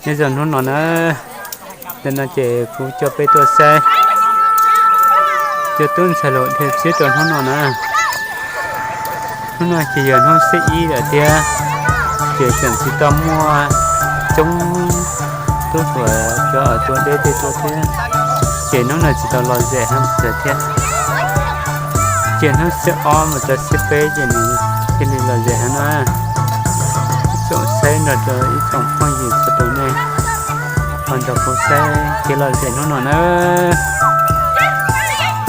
Nyob zoo hnub no na, ntawm no ces kuv coj peb tuaj saib cov tub ntxhais hluas dhia tsiab rau hnub no na. Hnub no ces yog hnub xiab ib lawm thiab, ces tseem tsis tau muaj coob tub hluas cov tuaj deb tej tuaj thiab, ces hnub no tsis tau lom zem heev thiab. Ces hnub xiab ob mus rau xiab peb ces nws thiaj li lom zem heev na. Ib tsoom saib nrog rau ib tsoom phooj ywg txhua tus nej ho nrog kuv saib kev lom zem hnub no na.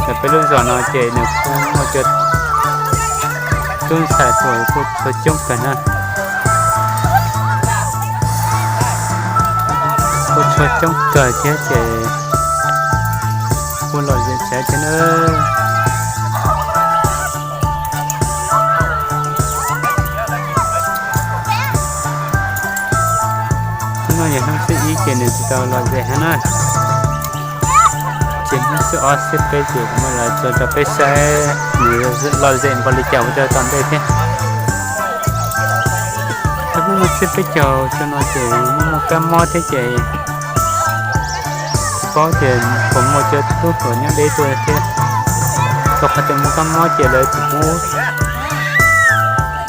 Ntawm peb lub zos no ces nws kuj muaj cov tub ntxhais hluas kuj txhua coob kawg na. Kuj txhua coob kawg thiab ces kuj lom zem tsawv thiab na. Hnub no yog hnub xiab ib ces nws tsis tau lom zem heev na. Ces hnub xiab ob xiab peb ces kuv mam li tso rau peb saib nws lom zem npaum li cas ua rau tom ntej thiab. Hnub no xiab peb caug tso no ces muaj muaj kab mob thiab ces tsis paub tias puas muaj cov tub hluas nyob deb tuaj thiab. Rau qhov tias muaj kab mob ces lawv tsis pub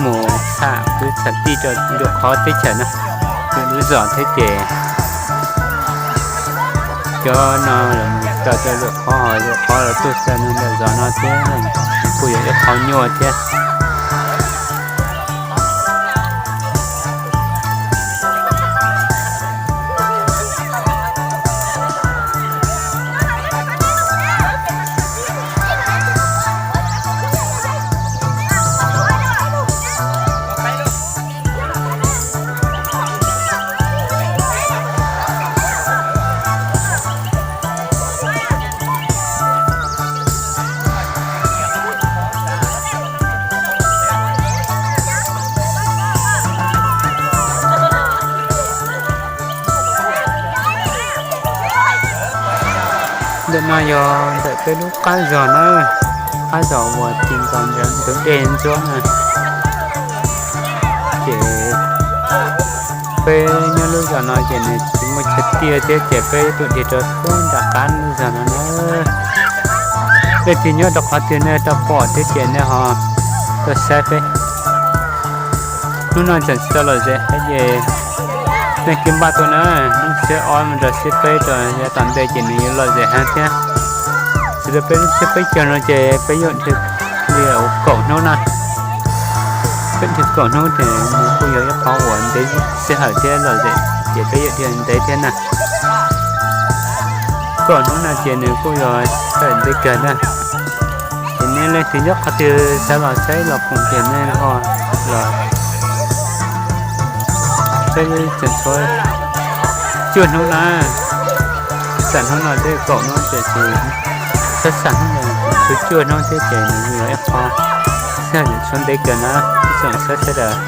mus tham kwv tham tij rau lwm qhov teb chaws na, lwm lub zos thiab ces cov no los mus tawm rau lwm qhov, lwm qhov los tuaj xa ntawm zos no thiab, kuj yog ib qho nyuaj thiab. Ntawm no yog ntawm peb lub qab zos na, qab zos uas ti nkaus ntawm ntug dej ntsuab na. Ces peb nyob lub zos no ces nws tsis muaj chaw tiaj thiab ces peb tuaj dhia rau pem nram qab lub zos no na. Leej twg nyob rau qhov twg nej tau pom thiab ces nej ho tuaj saib peb. Hnub no tseem tsis tau lom zem thiab ces nej kwv npaj tuaj na, hnub xiab ob mus rau xiab peb rau yav tom ntej ces nws yuav lom zem heev thiab. Txij li peb lub xiab peb caug no ces peb yuav dhia li kaum hnub na. Peb dhia kaum hnub ces nws kuj yog ib qho uas ntev sij hawm thiab lom zem ces peb yuav dhia ntev thiab na. Kaum hnub no ces nws kuj yog sij hawm ntev kawg na. Ces nej leej twg nyob qhov twg xav los saib los koom ces nej ho los saib tseem tshuav cuaj hnub na. Xam hnub no twb kaum hnub ces txhob xam hnub no tshuav cuaj hnub thiab ces nws yog ib qho sij hawm tshuav ntev kawg na ib tsoom saib sawv daws.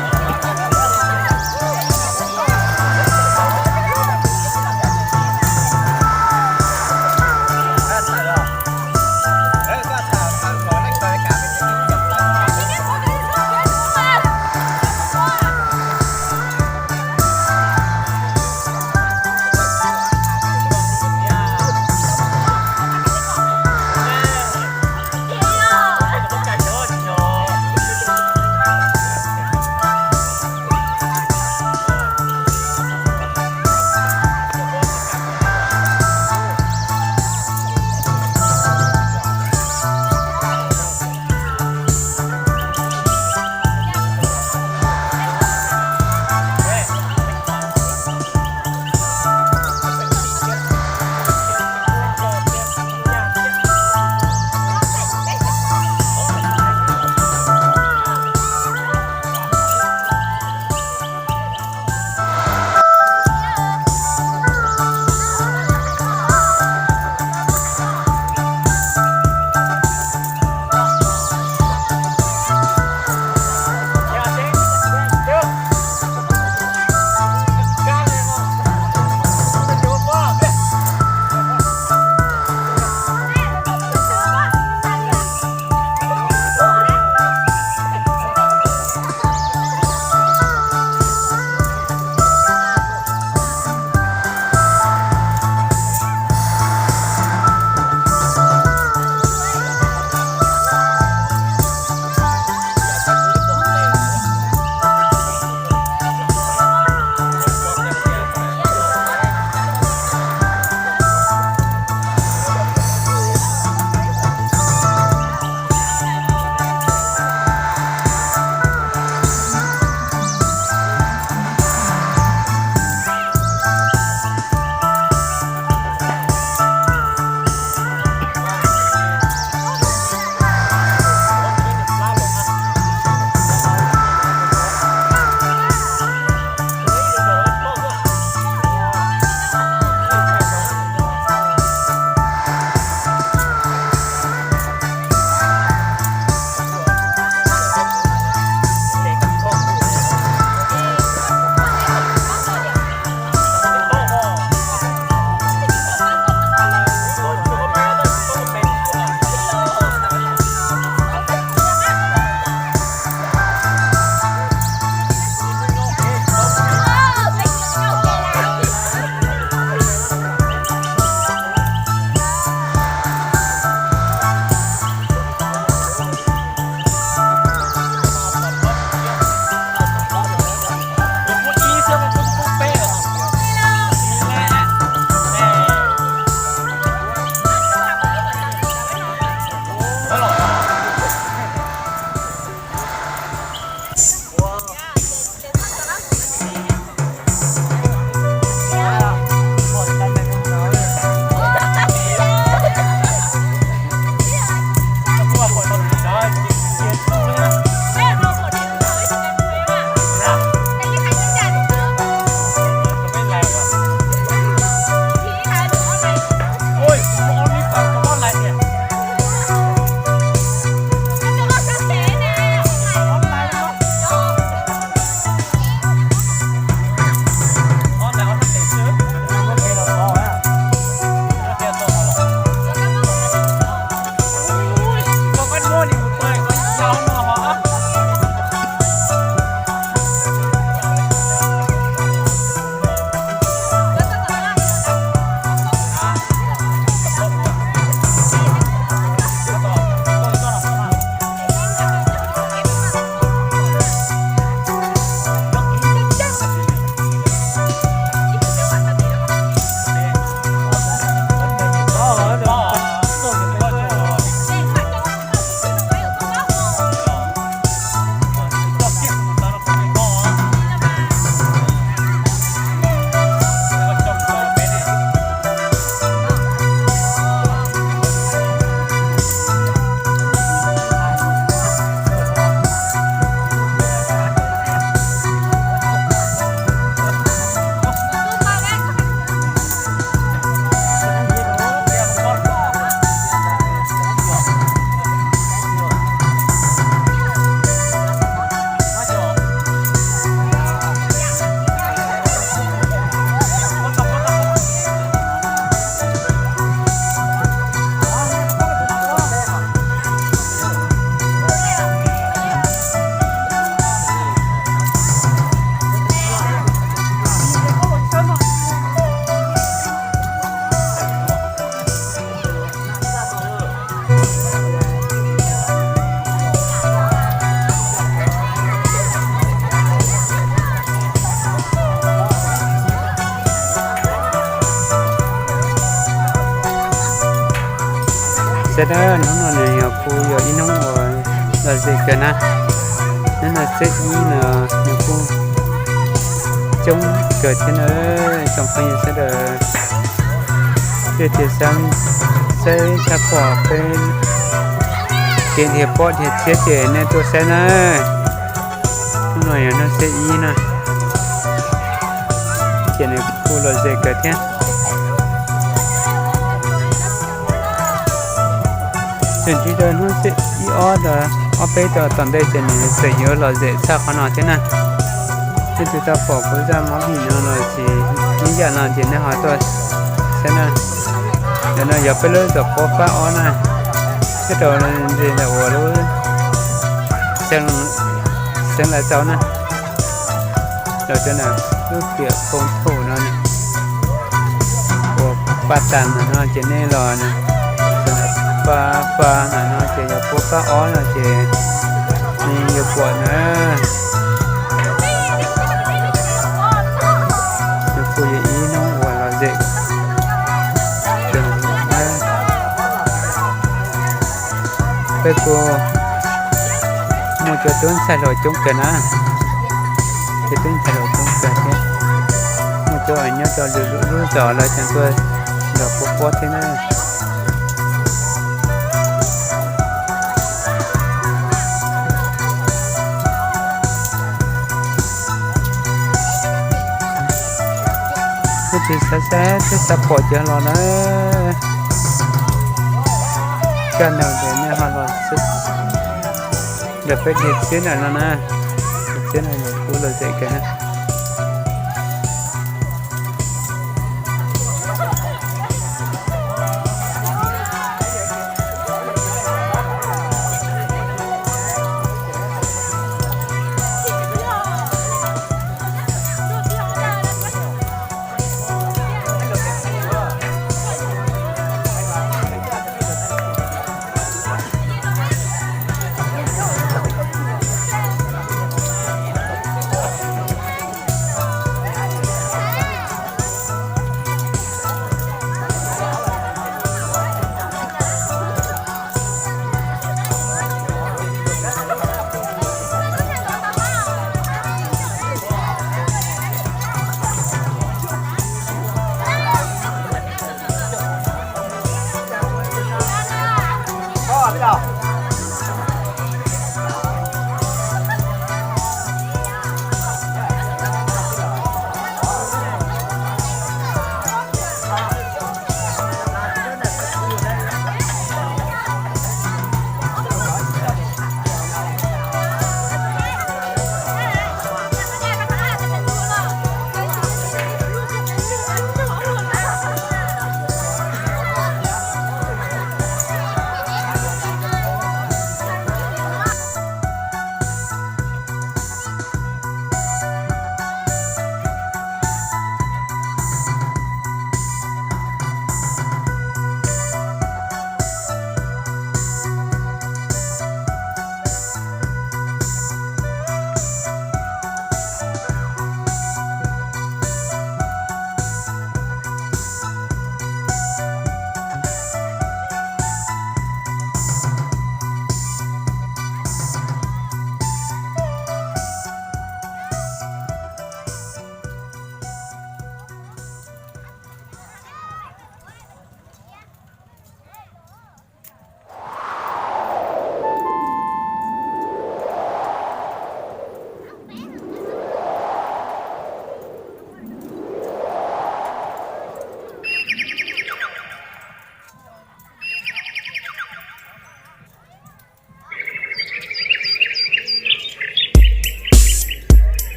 Sawv daws, hnub no nws yog kuj yog ib hnub uas lom zem kawg na. Hnub no xeb ib no nws kuj coob kawg thiab na. Tsoom phooj ywg sawv daws, peb thiaj xav saib tshaj pom peb kev dhia pob dhia txhiab ces nej tuaj saib na. Hnub no yog hnub xeb ib na, ces nws kuj lom zem kawg thiab. Tseem ntsib rau hnub xeb ib ob, ob peb rau tom ntej ces nws tseem yuav lom zem tshaj qhov no thiab na. Leej twg tau pom kuv zaj movie no los sis ib yam no ces nej ho tuaj saib na. Ntawm no yog peb lub zos Puab Fab Ob na, nyob rau ntawm uas lub xeev Lav Txaus na, los rau ntawm lub tiam Phoos Thum no, uas pab tas ntawm no ces nej los pab pab ntawm no ces yog Puab Fab Ob no ces nej yuav pom na. Nws kuj yog ib hnub uas lom zem kawg na. Peb kuj muaj cov tub ntxhais hluas coob kawg na, cov tub ntxhais hluas coob kawg thiab. Muaj cov nyob rau lwm lub zos lawv tseem tuaj nrog kuv pob thiab na. Leej twg xav saib thiab xav pom ces los na. Kaj ntug ces nej ho los xwb. Ntawm peb dhia txhiab ntawm no na, dhia txhiab no kuj lom zem kawg na.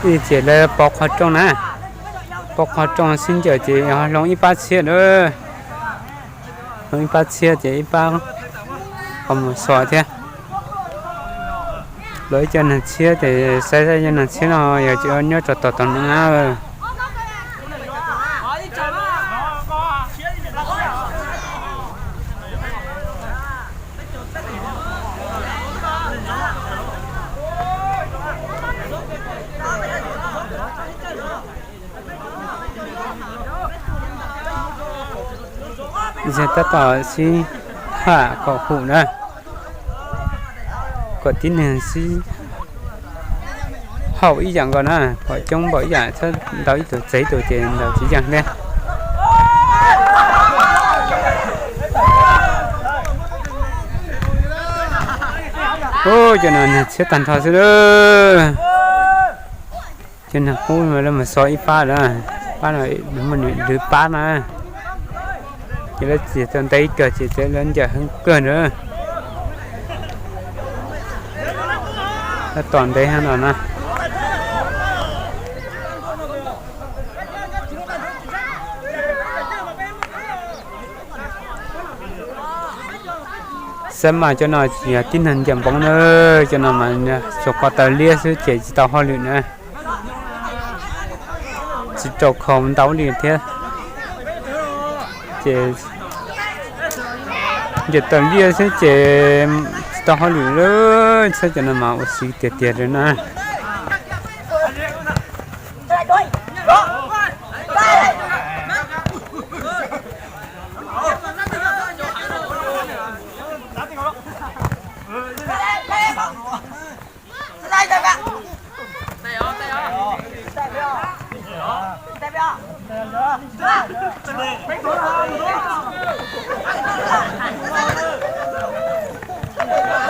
Ib ces lawv pov qhov rooj na, pov qhov rooj sib ncaws ces ho hloov ib pab txhiab lawm. Hloov ib pab txhiab ces ib pab ho mus so thiab. Los ib co neeg txhiab ces saib saib cov neeg txhiab no yog nyob rau tom tom no na. Tab tom sib tham kom hum na, kom tib neeg sib haum ib yam nkaus na, kom coob npaum ib yam, txhob ntaus ib tug txev ib tug ces ntaus tsis yeej thiab. Cov no neeg txhiab tag nrho xwb lawm. Cov neeg qub lawv mus so ib pab lawm, pab no muaj nws lwm pab na. Ces lawv txiav tau ntev kawg ces lawv ncaws heev kawg na. Lawv tom ntev heev no na. Xab mas cov no tsis yog tib neeg ncaws npoov na, cov no mas xyov qhov taw liab xwb ces tsis tau hauj lwm na. Tsis raug khau ntau li thiab. Ces ncaws taw liab xwb ces tsis tau hauj lwm, saib cov no mas ua si tiag tiag li na.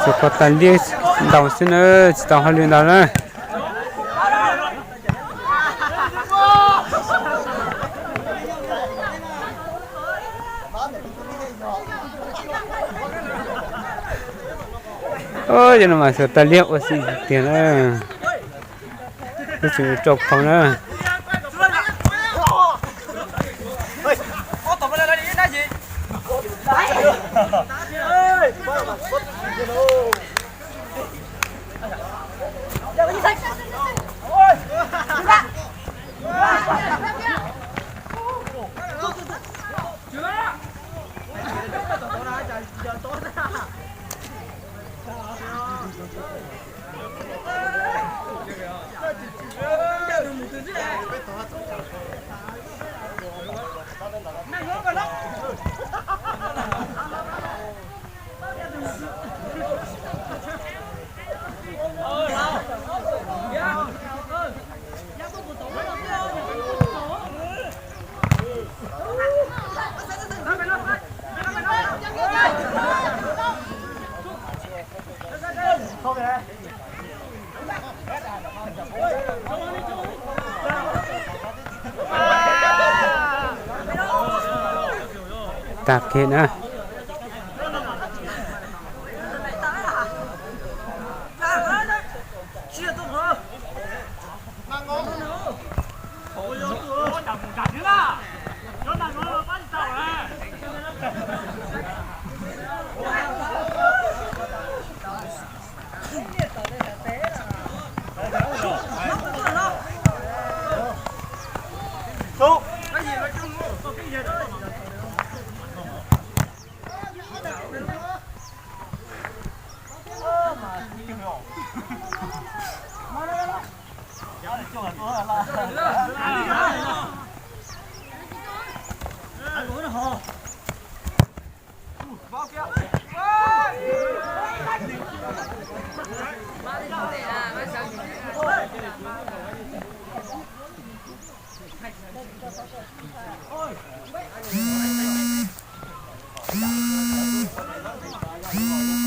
Xyov qhov taw liab ntau xwb na, tsis tau hauj lwm ntau na. Cov no mas xyov taw liab ua si tiag na. Tab sis raug khau na. Tag kev na.